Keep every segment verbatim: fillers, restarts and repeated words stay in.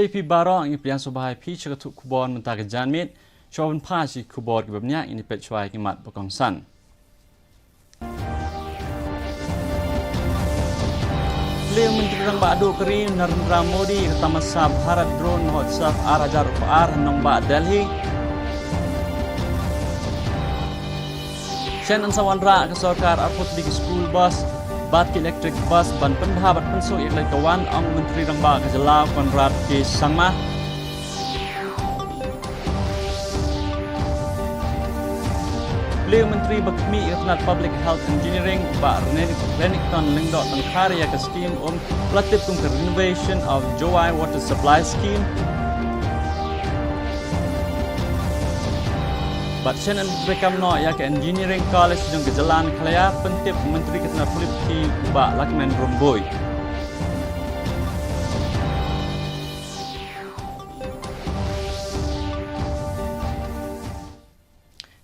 Phi baroh, ngi pdiang sngewbha ïa phi sha ka thup khubor mynta ka janmiet. Shuwa ban phai sha ki khubor kiba bniah, ngin ïa peit shuwa ïa ki mat ba kongsan. Plie u Myntri Rangbah Duh ka ri Narendra Modi ïa ka tamasa Bharat Drone Mahotsav ar hajar arphew ar ha nongbah Delhi. Shen yn sa wanrah ka sorkar arphew tylli ki school bus bad ki electric bus ban pynbha bad pynsuk ïa ka leit ka wan, ong u Myntri Rangbah ka jylla u Conrad K Sangma. Plie u Myntri ba khmih ïa ka tnat Public Health Engineering, Bah Renik-, Renikton Lyngdoh Tongkhar ïa ka skhim um ba la tip kum ka Renovation of Jowai Water Supply Scheme. Bad shen yn treikam noh ïa ka Engineering College jong ka jylla Meghalaya, pyntip u Myntri ka tnat pule puthi u Bah Lahkmen Rymbui.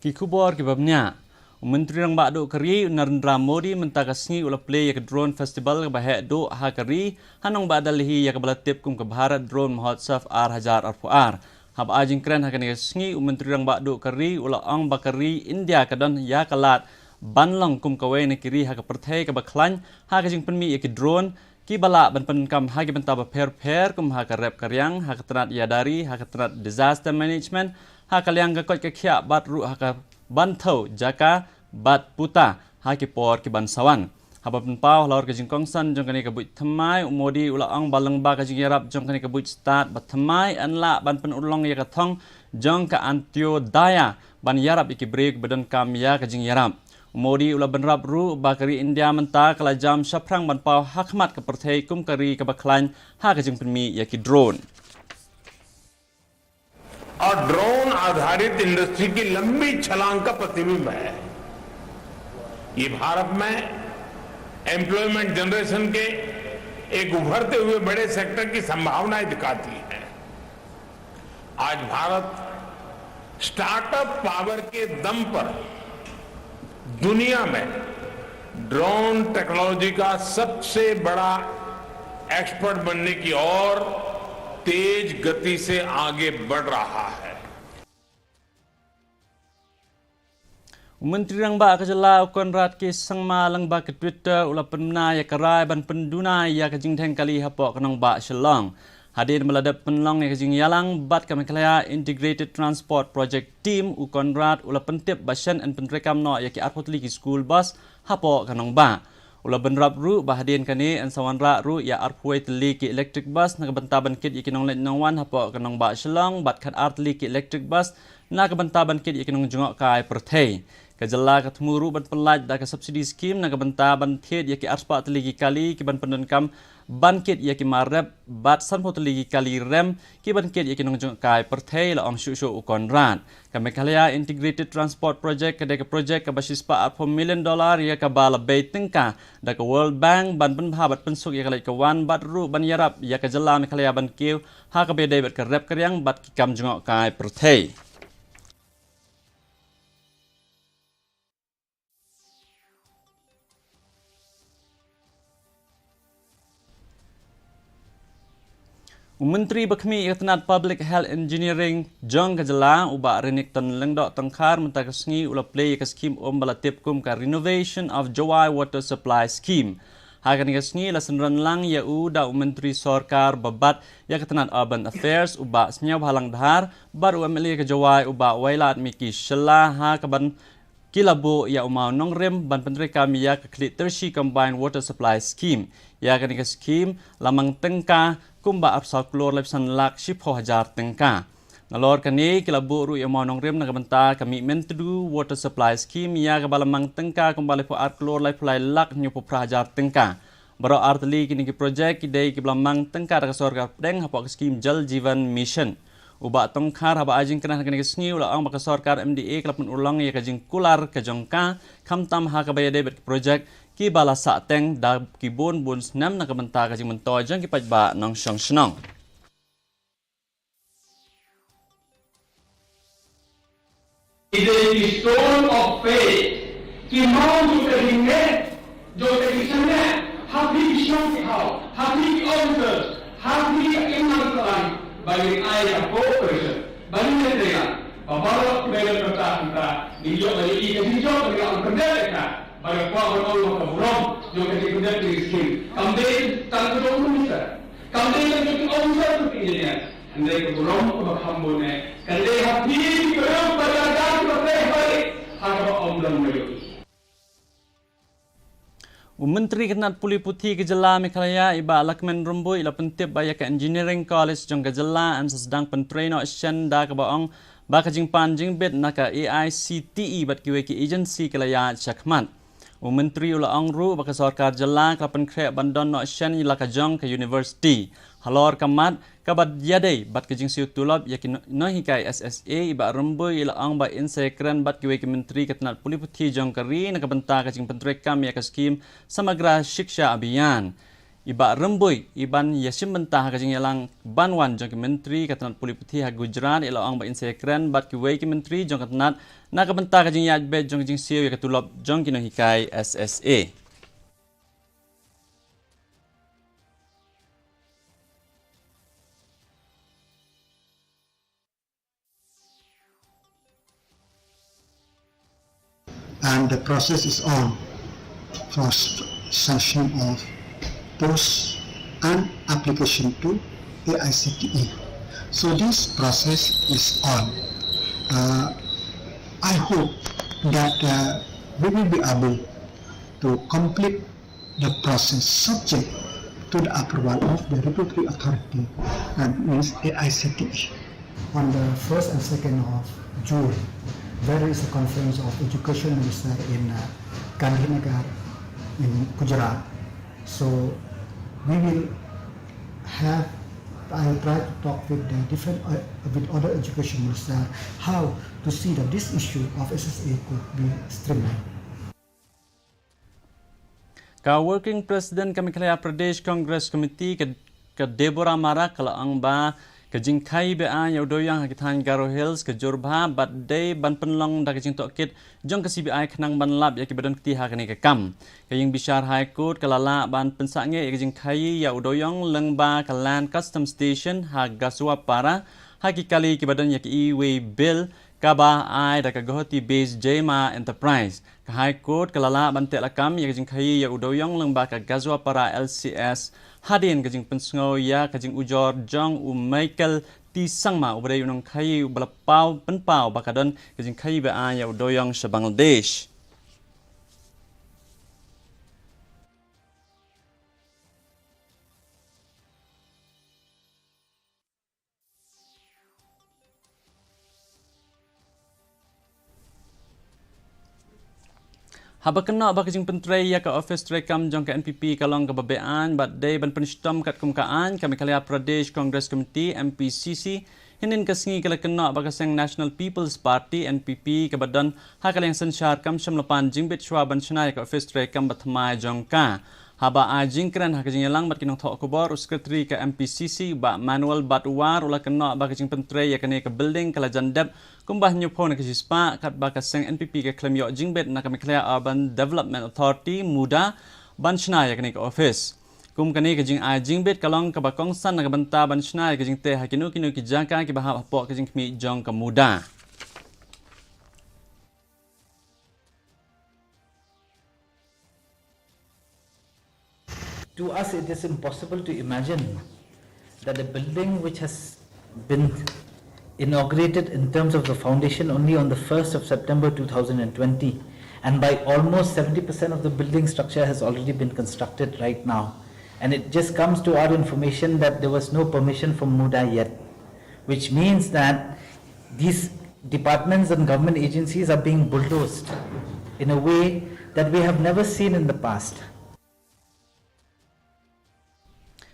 Ki khubor kiba bniah. U Myntri Rangbah Duh ka ri u Narendra Modi mynta ka sngi u la plie ïa ka Drone Festival kaba heh duh ha ka ri ha nongbah Delhi, ïa kaba la tip kum ka Bharat Drone Mahotsav ar hajar arphew ar. Haba ai jingkren ha kane ka sngi, u Myntri Rangbah Duh ka ri u la ong ba ka ri India ka don ïa ka lad ban long kum kawei na ki ri ha ka pyrthei kaba khlaiñ ha ka jingpynmih ïa ki drone kiba lah ban pyndonkam ha ki bynta bapher bapher, kum ha ka rep ka riang, ha ka tnat ïada ri, ha ka tnat disaster management, ha ka liang ka koit ka khiah bad ruh ha ka ban thew jaka bad puta ha ki por ki ban sa wan. Haba pynpaw halor ka jingkongsan jong kane ka buit thymmai, u Modi u la ong ba lyngba ka jingïarap jong kane ka buit stad ba thymmai, yn lah ban pynurlong ïa ka thong jong ka Antyodaya ban ïarap ïa ki briew ba donkam ïa ka jingïarap. U Modi u la bynrap ruh ba ka ri India mynta ka la jam shaphrang ban paw ha khmat ka pyrthei kum ka ri kaba khlaiñ ha ka jingpynmih ïa ki drone. और ड्रोन आधारित इंडस्ट्री की लंबी छलांग का प्रतिबिंब है। ये भारत में एम्प्लॉयमेंट जनरेशन के एक उभरते हुए बड़े सेक्टर की संभावनाएं दिखाती है। आज भारत स्टार्टअप पावर के दम पर दुनिया में ड्रोन टेक्नोलॉजी का सबसे बड़ा एक्सपर्ट बनने की ओर तेज गति से आगे बढ़ रहा है। U Myntri Rangbah ka jylla u Conrad K Sangma lyngba ka Twitter u la pynbna ïa ka rai ban pynduna ïa ka jingdheng kali hapoh ka nongbah Shillong. Hadien ba la dep pynlong ïa ka jingïalang bad ka Meghalaya Integrated Transport Project Team, u Conrad u la pyntip ba shen yn pyntreikam noh ïa ki arphew tylli ki school bus hapoh ka nongbah. U la bynrap ruh ba hadien kane yn sa wanrah ruh ïa arphew wei tylli ki electric bus na ka bynta ban kit ïa ki nongleit nongwan hapoh ka nongbah Shillong bad khatar tylli ki electric bus na ka bynta ban kit ïa ki nongjngohkai pyrthei. Ka jylla ka thmu ruh ban pynlait da ka subsidy scheme na ka bynta ban thied ïa ki arspah tylli ki kali ki ban pyndonkam ban kit ïa ki mar rep bad sanphew tylli ki kali rem ki ban kit ïa ki nongjngohkai pyrthei, la ong shuh shuh u Conrad. Ka Meghalaya Integrated Transport Project ka dei ka project kaba shispah arphew million dollar ïa kaba la bei tyngka da ka World Bank ban pynbha bad pynsuk ïa ka leit ka wan bad ruh ban ïarap ïa ka jylla Meghalaya ban kiew ha kaba ïadei bad ka rep ka riang bad ki kam jngohkai pyrthei. U Myntri ba khmih ïa ka tnat Public Health Engineering jong ka jylla, u Bah Renikton Lyngdoh Tongkhar, mynta ka sngi u la plie ïa ka skhim um ba la tip kum ka Renovation of Jowai Water Supply Scheme. Ha kane ka sngi la synran lang ïa u da u Myntri Sorkar ba bat ïa ka tnat Urban Affairs, u Bah Sniawbhalang Dhar, bad u M L A ka Jowai, u Bah Wailadmiki Shylla, ha kaban ki la buh ïa u mawnongrim ban pyntreikam ïa ka Khliehtirshy Combined Water Supply Scheme. Ïa kane ka skhim la mang tyngka kumba arphew saw klur laiphew san lak shiphew hajar tyngka. Nalor kane ki la buh ruh ïa u mawnongrim na ka bynta ka Mihmyntdu Water Supply Scheme, ïa kaba la mang tyngka kumba laiphew ar klur laiphew lai lak hynñiewphew phra hajar tyngka. Baroh artylli kine ki projek ki dei kiba la mang tyngka da ka sorkar pdeng hapoh ka skhim Jal Jeevan Mission. U Bah Tongkhar haba ai jingkren ha kane ka sngi u la ong ba ka sorkar M D A ka la pynurlong ïa ka jingkular ka jong ka, khamtam ha kaba ïadei bad ki projek kiba la sah teng da ki bun bun snem na ka bynta ka jingmyntoi jong ki paidbah nongshong shnong. Ki dei ki stone of faith, ki maw jong ka jingngeit, jong ka jingshaniah ha phi ki shnong ki thaw, ha phi ki officers, ha phi ki imam ka lang. Ba ngin ai ka cooperation, ba ngin ïatreilang ba baroh kiba don bynta hangta ngin ïoh ban ïohi ka jingjop ba ngin ïoh ban pyndep ïa ka. Ba nga kwah ban ong ba ka burom jong ka jingpyndep ïa ki skim kam dei tang ka jong u minister, kam dei tang ka jong u officer, ka engineer. Hynrei ka burom kaba kham bun eh ka dei ha phi ki briew ba la dang ba trei ha kaba ym don ba ïohi. U Myntri ka tnat pule puthi ka jylla Meghalaya, i Bah Lahkmen Rymbui, i la pyntip ba ïa ka Engineering College jong ka jylla yn sa sdang pyntrei noh shen, da kaba ong ba ka jingpan jingbit na ka A I C T E bad kiwei ki agency ka la ïaid shakhmat. U Myntri u la ong ruh ba ka sorkar jylla ka la pynkhreh ban don noh shen ïa la ka jong ka university. Halor ka mat kaba ïadei bad ka jingsiew tulop ïa ki no-, nonghikai S S A, i Bah Rymbui i la ong ba in sa ïakren bad kiwei ki myntri ka tnat pule puthi jong ka ri na ka bynta ka jingpyntreikam ïa ka skim Samagra Shiksha Abhiyan. I Bah Rymbui i ban ïashim bynta ha ka jingïalang ban wan jong ki myntri ka tnat pule puthi ha Gujarat, i la ong ba in sa ïakren bad kiwei ki myntri jong ka tnat na ka bynta ka jingïaid beit jong ka jingsiew ïa ka tulop jong ki nonghikai S S A. And the process is on for s-, sanction of post and application to A I C T E. So this process is on. Uh, I hope that, uh, we will be able to complete the process subject to the approval of the regulatory authority, that means A I C T E. On the first and second of June, there is a conference of education minister in, uh, Gandhinagar in Gujarat. So we will have, I will try to talk with the different, uh, with other education minister, how to see that this issue of S S A could be streamlined. Ka Working President ka Meghalaya Pradesh Congress Committee ka, ka Deborah Marak ka la ong ba ka jingkhaii be-aiñ ïa u dewiong ha ki thaiñ Garo Hills ka jur bha bad dei ban pynlong da ka jingtohkit jong ka C B I khnang ban lap ïa kiba don kti ha kane ka kam. Ka ïing bishar High Court ka la lah ban pynsangeh ïa ka jingkhaii ïa u dewiong lyngba ka Land Customs Station ha Gasuapara ha ki kali kiba don ïa kiwei ki bill kaba ai da ka Guwahati based Jema Enterprise. Ka High Court ka la lah ban teh lakam ïa ka jingkhaii ïa u dewiong lyngba ka Gasuapara L C S hadien ka jingpynsngew ïa ka jingujor jong u Michael T Sangma uba dei u nongkhaii uba la paw, pynpaw ba ka don ka jingkhaii be-aiñ ïa u dewiong sha Bangladesh. Haba kynnoh ba ka jingpyntrei ïa ka office treikam jong ka N P P ka long kaba be-aiñ bad dei ban pynshitom katkum ka aiñ, ka Meghalaya Pradesh Congress Committee, M P C C, hynnin ka sngi ka la kynnoh ba ka seng National People's Party, N P P, kaba don ha ka liang synshar kam shym la pan jingbit shuwa ban shna ïa ka office treikam bathymmai jong ka. Haba ai jingkren ha ka jingïalang bad ki nongthoh khubor, u Secretary ka M P C C, Bah Manuel Batwar, u la kynnoh ba ka jingpyntrei ïa kane ka building ka la jan dep kumba hynñiewphew na ka shispah, katba ka seng N P P ka khlem ïoh jingbit na ka Meghalaya Urban Development Authority, MUDA, ban shna ïa kane ka office. Kum kane ka jingai jingbit ka long kaba kongsan na ka bynta ban shna ïa ka jingteh ha kino kino ki jaka kiba hap hapoh ka jingkhmih jong ka MUDA. To us, it is impossible to imagine that a building which has been inaugurated in terms of the foundation only on the first of September two thousand and twenty, and by almost seventy percent of the building structure has already been constructed right now. And it just comes to our information that there was no permission from MUDA yet, which means that these departments and government agencies are being bulldozed in a way that we have never seen in the past.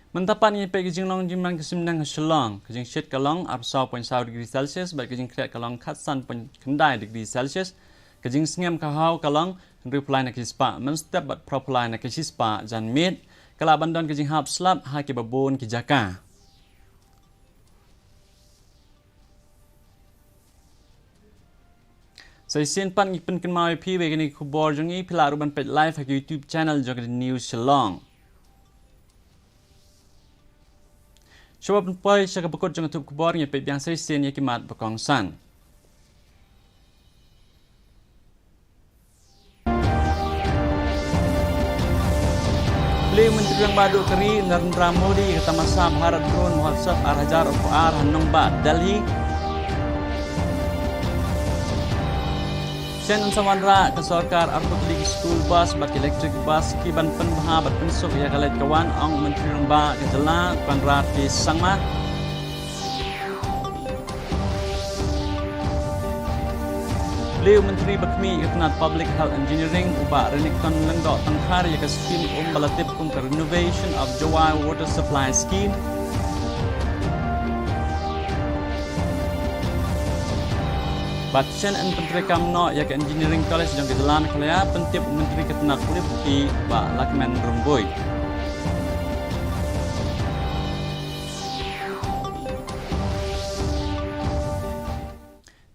Mynta pat ngin peit ka jinglong jingman ka sngi mynta ha Shillong. Ka jingshit ka long arphew saw point saw degree Celsius bad ka jingkhreh ka long khatsan point khyndai degree Celsius. Ka jingsngem ka haw ka long hynriewphew lai na ka shispah mynstep bad phraphew lai na ka shispah janmiet. Ka lah ban don ka jinghap slap ha kiba bun ki jaka. Sa shisien pat ngi pynkynmaw ïa phi ba ïa kine ki khubor jong ngi phi lah ruh ban peit live ha ki YouTube channel jong ka News Shillong. Shuwa ban poi sha kaba kut jong ka thup khubor, ngin peit biang sa shisien ïa ki mat ba kongsan. Plie u Myntri Rangbah Duh ka ri Narendra Modi ïa ka tamasa Bharat Drone Mahotsav ar hajar arphew ar ha nongbah Delhi. Shen yn sa wanrah ka sorkar arphew tylli ki school bus bad ki electric bus kiban pynbha bad pynsuk ïa ka leit ka wan, ong u Myntri Rangbah ka jylla Conrad K Sangma. Plie u Myntri ba khmih ïa ka tnat Public Health Engineering u Bah Renikton Lyngdoh Tongkhar ïa ka skhim um ba la tip kum ka Renovation of Jowai Water Supply Scheme. Bad shen yn pyntreikam noh ïa ka Engineering College jong ka jylla Meghalaya, pyntip u Myntri ka tnat Pule Puthi Bah Lahkmen Rymbui.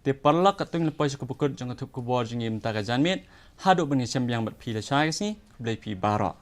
Te paralok, katto ngi la poi sha kaba kut jong ka thup khubor jong ngi mynta ka janmiet. Haduh ban ïashem biang bad phi lashai ka sngi, khublei phi baroh.